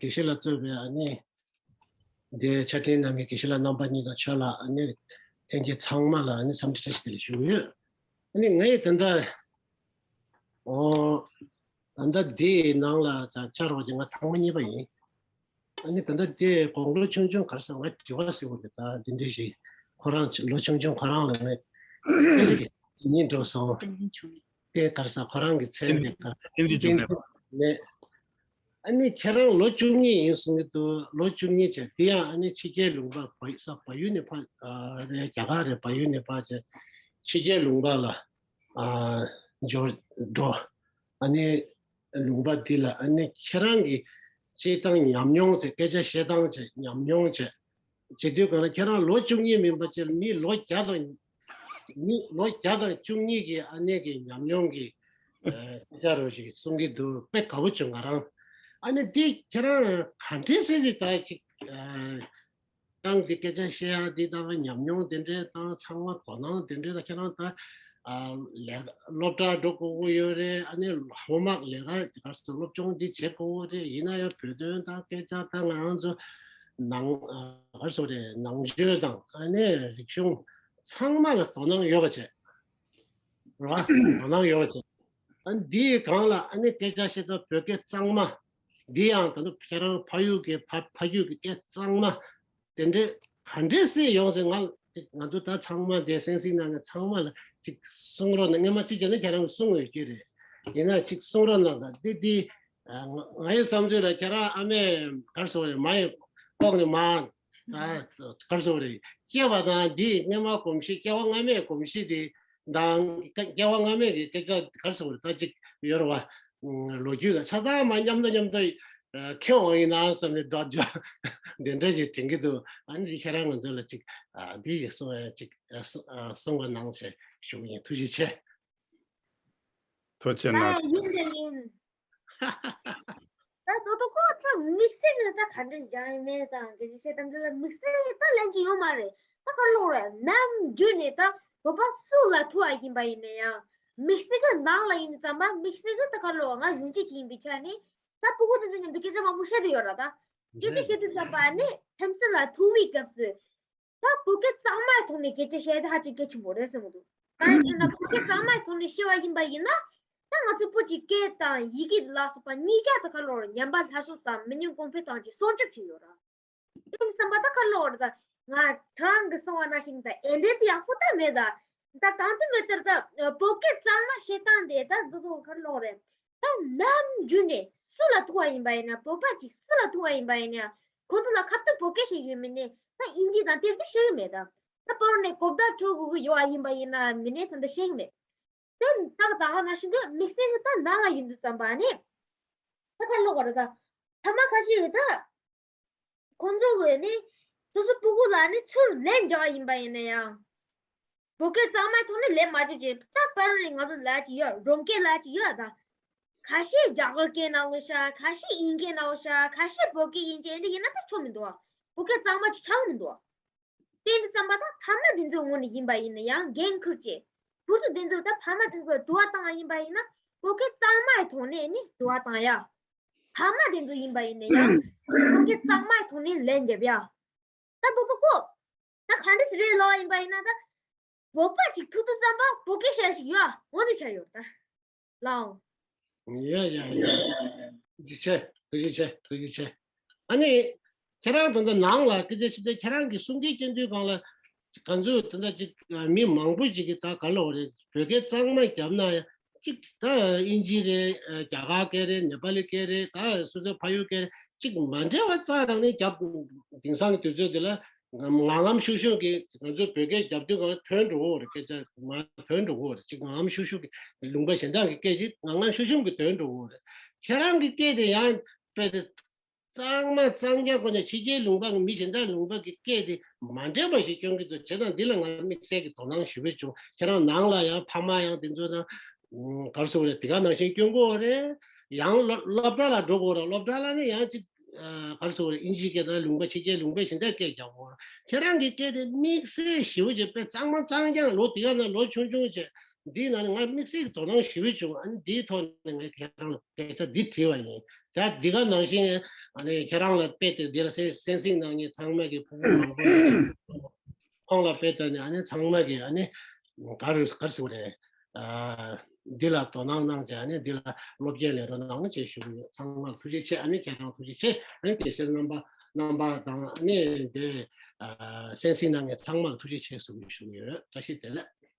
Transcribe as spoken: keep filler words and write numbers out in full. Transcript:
དགེ་བཤེས་ལགས་གཙོས་པའི་ཨ་ནི་འདིའི་ཕྱག་འཕྲིན་གནང་མཁན་དགེ་བཤེས་ལགས་རྣམ་པ་གཉིས་དང་ཁྱོད་ལ་ཨ་ནི་ལྷན་རྒྱས་ཚང་མ་ལ་ཨ་ནི་འཚམས་འདྲི་བཀྲ་ཤིས་བདེ་ལེགས་ཞུ་གི་ཡོད། ཨ་ནི་ངས་ད་ལྟ་ཨོ་ད་ལྟ་འདིའི་ནང་ལ་བཅར་བ་དེ་ང་ཐེངས་མ་གཉིས་པ་ཡིན། ཨ་ནི་ད་ལྟ་དེ་དགུང་ལོ་ཆུང་ཆུང་ག་རེ་ཟེར་ང་དྲི་བ་ཟེར་བ་རེད། ད་འདི་འདྲ་ཞིག་ཁོ་རང་ལོ་ཆུང་ཆུང་ཁོ་རང་ལ་ནི་སྐད་ཆ་གི་ཉིན་འགྲོ་སོང་། དེ་ག་རེ་ཟེར་ཁོ་རང་གི་མཚན་དེ་ག་རེ་ཟེར་བསྟན་འཛིན་འབྱུང་གནས་མེད། ཨ་ནི་ཁྱེད་རང་ལོ་བཅུ་གཉིས་ཡིན་གསུང་གི་འདུག་ལོ་བཅུ་གཉིས་བྱས་དེ་ཡང་ཨ་ནི་ཕྱི་རྒྱལ་ལུང་པ་བ་ས་བལ་ཡུལ་ནས་ཕར་རྒྱ་གར་རེད་བལ་ཡུལ་ནས་ཕར་བྱས་ཕྱི་རྒྱལ་ལུང་པ་ལ་འབྱོར་འགྲོ། ཨ་ནི་ལུང་པ་འདི་ལ་ཨ་ནི་ཁྱེད་རང་གི་སྐྱེས་སྟངས་ཉམས་མྱོང་ཟེར་སྐད་ཆ་བཤད་སྟངས་བྱས་ཉམས་མྱོང་བྱས་བྱེད་དུས་གང་ལ་ཁྱེད་རང་ལོ་བཅུ་གཉིས་མིན་པ་ཅིག་མི་ལོ་བརྒྱ་དང་མི་ལོ་བརྒྱ་དང་བཅུ་གཉིས་ཀྱི་ཨ་ནེ་གི་ཉམས་མྱོང་གི་སྐད་ཆ་རོ་ཞིག་གསུང་གི་འདུག་དཔེ་དགའ་པོ་བྱུང་ང་རང་། ཨ་ནི་འདི་ཁྱེད་རང་ག་འདྲས་སེ་ཅིག་ད་ཅིག་ཁྱེད་རང་གི་སྐད་ཆ་བཤད་ཡག་འདི་དང་ཉམས་མྱོང་དེ་འདྲས་དང་ཚང་མ་དོ་སྣང་དེ་འདྲས་དང་ཁྱེད་རང་ད་ལས་སློབ་གྲྭ་འགྲོ་དགོས་ཀྱི་ཡོད་རེད། ཨ་ནི་སློབ་མ་ལས་ཀ་ག་རེ་ཟེར་སློབ་སྦྱོང་འདི་བྱེད་དགོས་ཀྱི་རེད། ཡིན་ན་ཡང་བོད་དོན་དང་སྐད་ཆ་ད་ང་རང་ཚོ་ནང་ག་རེ་ཟེར་རེད་ནང་ཆོས་དང་ཨ་ནི་རིག་གཞུང་ཚང་མ་ལ་དོ་སྣང་ཡོད་པ་བྱས་རེད་བ། དོ་སྣང་ཡོད་པ་བྱས་ཨ་ནི་འདིའི་སྒང་ལ་ཨ་ནི་སྐད་ཆ་བཤད་སྟངས་བོད་སྐད་གཙང་མ་འདི་ཡང་ད་ནི་ཁྱེད་རང་ཕ་ཡུལ་གྱི་ཕ་ཕ་རྒྱུད་ཀྱི་སྐད་གཙང་མ། དེ་འདྲའི་ག་འདྲས་སེ་ཡོང་ཟེར་ང་ང་ཚོ་ད་ཚང་མ་འདྲ་སེང་སིང་ནང་གི་ཚང་མ་ལ་ཅིག་གསུང་རོགས་གནང་། སྔན་མ་ཅིག་བྱས་ན་ཁྱེད་རང་གིས་གསུང་ཡོད་ཀྱི་རེད། ཡིན་ན་ཅིག་གསུང་རོགས་གནང་དང་འདི་འདི་ང་ཡི་བསམ་ཚུལ་ལ་ཁྱེད་རང་ཨ་མས་ག་རེ་ཟེར་རེད་མ་ཡི་ལྐོག་ནས་མ་ག་རེ་ཟེར་རེད་སྐྱེས་པ་དང་འདི་སྔན་མ་གོམས་གཤིས་སྐྱེ་བ་སྔ་མའི་གོམས་གཤིས་དེ། དང་སྐྱེ་བ་སྔ་མའི་གི་སྐད་ཆ་ག་རེ་ཟེར་དགོས་རེད་ད་ཅིག་ཡོད་རེད་བ། ལོ་རྒྱུས་ལ་ཆ་ཚང་མ་མཉམ་དུ་མཉམ་དུ་ཁྱེར་འོང་ཡིན་ན་བསམ་ནས་འདོད་འཇོ་འདི་འདྲ་ཞིག་དྲན་གྱི་འདུག་ཨ་ནི་འདི་ཁྱེད་རང་ང་ཚོ་ལ་ཅིག་འདི་ཞིག་གསུང་ཡ་ཅིག་གསུང་བ་གནང་ཞེས་ཞུ་གི་ཡིན། ཐུགས་རྗེ་ཆེ། ཐུགས་རྗེ་གནང་། ཡིན་དེ་ཡིན། ད་དོ་དོ་ཁོ་ད་དམིགས་བསལ་གྱི་ད་ག་འདྲ་སྦྱང་ཡིན་མེད་དང་སྐད་ཆ་བཤད་སྟངས་འདི་ལ་དམིགས་བསལ་གྱི་ད་ལན་ཅིག་ཡོད་མ་རེད། ད་ག་ལོག་རེད་ནམ་རྒྱུན་ནས་ད་བོད་པ་སུ་ལ་ཐུག་པ་ཡིན་པ་ཡིན་ན་ཡང་དམིགས་བསལ་གྱི་ནང་ལ་ཡིན་ཙམ་པ་དམིགས་བསལ་གྱི་ད་ག་ལོག་ང་གཞོན་སྐྱེས་ཅིག་ཡིན་པའི་ཆ་ནས་ད་སྤུ་གུ་དེ་ཚོ་མཉམ་དུ་སྐད་ཆ་མང་པོ་བཤད་དུ་ཡོད་ར། ད་སྐད་ཆ་བཤད་དུས་ཙམ་པ་ནི་ཕན་ཚུན་ལ་ཐུག་པའི་སྐབས་སུ། ད་བོད་སྐད་གཙང་མའི་ཐོག་ནས་སྐད་ཆ་བཤད་ཡ་དེ་ཧ་ཅང་གལ་ཆེན་པོ་རེད་བསམ་གྱི་འདུག་གང་ཡིན་ཟེར་ན་བོད་སྐད་གཙང་མའི་ཐོག་ནས་བཤད་པ་ཡིན་པ་ཡིན་ན། ད་ང་ཚོའི་བོད་ཀྱི་སྐད་དང་ཡི་གེ་ལ་སོགས་པ་གཉིས་ཆ་ད་ག་ལོར་ཉམས་པ་སླར་གསོ་དང་མི་ཉམས་གོང་འཕེལ་གཏོང་རྒྱུ་སྲུང་སྐྱོབ་བྱས་ཡོད་ར། དེ་ཡིན་ཙམ་པ་ད་ག་ལོར་ད་ང་ཁྱེད་རང་གིས་གསུངས་པ་ནང་བཞིན་ད་འོས་འགྲན་དེ་ཡག་པོ་ད་མེད་ད། ད་གང་ལྟར་མི་ལྟར་ད་བོད་སྐད་གཙང་མ་བཤད་སྟངས་དེ་ད་འདི་ཚོ་ག་ལོར་རེད། ད་ནམ་རྒྱུན་ནས་སུ་ལ་ཐུག་པ་ཡིན་པ་ཡིན་ན་བོད་པ་ཅིག་སུ་ལ་ཐུག་པ་ཡིན་པ་ཡིན་ན་ཁོ་ཚོ་ལ་ཁ་ཐུག་བོད་སྐད་བཤད་ཡོད་མིན་ནས་ད་དབྱིན་ཇི་དང་དེ་ཚོ་བཤད་གི་མེད་ད། ད་བར་ནས་གོ་བརྡ་འཕྲོད་དགོས་ཀྱི་ཡོད་པ་ཡིན་པ་ཡིན་ན་མིན་ནས་ད་ལྟ་བཤད་གི་མེད། དེ་ད་ད་ག་ནང་བཞིན་གི་དམིགས་བསལ་གི་ད་ནང་ལ་ཡིན་དུས་ཙམ་པ་ནས་ད་ག་ལོག་རེད་ད། ཐ་མ་ཁ་ཤས་གི་ད། ཁོང་ཚོ་གིས་ནི་སོ་སོ་སྤུ་གུ་ལ་ནི་ཚུར་ལན་རྒྱག་པ་ཡིན་པ་ཡིན་ན་ཡང་། བོད་སྐད་གཙང་མའི་ཐོག་ནས་ལན་མ་རྒྱབ་ཅིག་ད་བར་ནས་ང་ཚོ་ལབ་ཀྱི་ཡོད། རོམ་སྐད་ལབ་ཀྱི་ཡོད་ད། ཁ་ཤས་རྒྱ་གར་སྐད་ནང་ལོགས་ཤག་ཁ་ཤས་དབྱིན་སྐད་ནང་ལོགས་ཤག་ཁ་ཤས་བོད་སྐད་ཡིན་ཀྱང་འདི་ཡིན་ན་ད་ཆོ་མི་འདུག་བ། བོད་སྐད་གཙང་མ་ཅིག་ཆགས་མི་འདུག་བ། དེ་འདི་བསམ་པ་ད་ཕ་མ་དེ་ཚོའི་ངོས་ནས་ཡིན་པ་ཡིན་ན་ཡང་འགན་འཁུར་བྱས། བུ་ཕྲུག་དེ་ཚོ་ད་ཕ་མ་དེ་ཚོ་དྲི་བ་བཏང་བ་ཡིན་པ་ཡིན་ན་བོད་སྐད་གཙང་མའི་ཐོག་ནས་ནི་དྲི་བ་བཏང་ཡ། ཕ་མ་དེ་ཚོ་ཡིན་པ་ཡིན་ན་ཡང་བོད་སྐད་གཙང་མའི་ཐོག་ནས་ལན་རྒྱབ་ཡ། ད་དོ་དོ་ཁོ། ད་ག་འདྲ་ཞིག་རེད་ལབ་པ་ཡིན་པ་ཡིན་ན་ད། བོད་པ་ཅིག་ཐུག་དུས་ཙམ་པ་བོད་སྐད་བཤད་ཞིག་ཡོད་འོ་འདི་ཆ་ཡོད་ད། ལའོ། ཡ་ཡ་ཡ། ཐུགས་རྗེ་ཆེ་ཐུགས་རྗེ་ཆེ་ཐུགས་རྗེ་ཆེ། ཨ་ནི། ཁྱེད་རང་ད་ལྟ་ནང་ལ་སྐད་ཆ་བཤད་དུས་ཁྱེད་རང་གི་གསུང་སྐད་སྐྱོན་དུས་སྒང་ལ། ག་ཚོད་ད་ལྟ་ཅིག་མི་མང་པོ་ཅིག་གིས་ད་ག་ལབ་རེད་བོད་སྐད་གཙང་མ་བརྒྱབ་ན་ཡང་ཅིག་ད་དབྱིན་ཇི་རེད་རྒྱ་གར་སྐད་རེད་ནེ་པ་ལི་སྐད་རེད་ད་སོ་སོའི་ཕ་ཡུལ་སྐད་རེད་ཅིག་མ་འདྲ་བ་རྩ་རང་ནས་བརྒྱབ། དེང་སང་གི་དུས་ཚོད་འདི་ལ་ངམ་ངམ་ཤུགས་ཤུགས་ཀྱིས་ང་ཚོའི་བོད་སྐད་རྒྱབ་དུས་སྒང་ལ་ཐོན་འགྲོ་གི་ཡོད་རེད། སྐད་ཆ་མ་ཐོན་འགྲོ་གི་ཡོད་རེད། ཅིག་ངམ་ཤུགས་ཤུགས་ཀྱིས་ལུང་པ་གཞན་དག་གི་སྐད་ཅིག་ངམ་ཤུགས་ཤུགས་ཀྱིས་ཐོན་འགྲོ་གི་ཡོད་རེད། ཁྱེད་རང་གི་སྐད་དེ་ཡང་དཔེ་དེ། གཙང་མ་གཙང་རྐྱང་ཁོ་ནས་ཕྱི་རྒྱལ་ལུང་པ་གི་མི་གཞན་དག་ལུང་པ་གི་སྐད་དེ་མ་འདྲེས་པ་ཞིག་སྐྱོན་གྱི་འདུག་བྱས་ཙང་འདི་ལ་ང་དམིགས་བསལ་གྱི་དོ་སྣང་ཞེ་པོ་བྱུང་། ཁྱེད་རང་ནང་ལ་ཡང་ཕ་མ་ཡང་དེ་ཚོ་དང་ག་རེ་ཟེར་དགོས་རེད་དེ་ག་ནང་བཞིན་སྐྱོན་དགོས་རེད། ཡང་སློབ་སློབ་གྲྭ་ལ་འགྲོ་དགོས་རེད། སློབ་གྲྭ་ལ་ནི་ཡང་ཅིག་ག་རེ་ཟེར་དགོས་རེད་དབྱིན་ཇིའི་སྐད་དང་ལུང་པ་ཕྱི་རྒྱལ་ལུང་པ་གཞན་དག་སྐད་རྒྱག་དགོས་རེད། ཁྱེད་རང་གི་སྐད་དེ་དམིགས་བསལ་ཞེ་པོ་ཅིག་དཔེ་གཙང་མ་གཙང་རྐྱང་ལོ་དེ་ག་ན་ལོ་ཆུང་ཆུང་བྱས། འདིའི་ནང་ནས་ང་དམིགས་བསལ་གྱི་དོ་སྣང་ཞེ་པོ་བྱུང་། ཨ་ནི་འདིའི་ཐོག་ནས་ངས་ཁྱེད་རང་ལ་སྐད་ཆ་འདི་དྲིས་པ་ཡིན། ད་འདི་ག་ནང་བཞིན་ཨ་ནི་ཁྱེད་རང་ལ་དཔེ་དེ་འདི་ལ་གསན་གསན་གཟིགས་གནང་མཁན་ཚང་མ་གི་ཕྲུ་གུ་མང་པོ་ཡོད། ཁོང་ལ་དཔེ་ལྟ་ནས་ཨ་ནི་ཚང་མ་གི་ཨ་ནི་ག་རེ་ག་རེ་ཟེར་དགོས་རེད། ཨ་འདི་ལ་དོ་སྣང་གནང་བྱས་ཨ་ནི་འདི་ལ་བློ་སྐྱེད་ལེན་རོགས་གནང་ཅེས་ཞུ་གི་ཡོད། ཚང་མ་ལ་ཐུགས་རྗེ་ཆེ། ཨ་ནི་ཁྱེད་རང་ཐུགས་རྗེ་ཆེ། ཨ་ནི་དེ་ཕྱིར་རྣམ་པ་རྣམ་པ་དང་ཨ་ནི་དེ་ཨ་གསན་གཟིགས་གནང་མཁན་ཚང་མ་ལ་ཐུགས་རྗེ་ཆེ་ཟེར་གི་ཞུ་གི་ཡོད། བཀྲ་ཤིས་བདེ་ལེགས།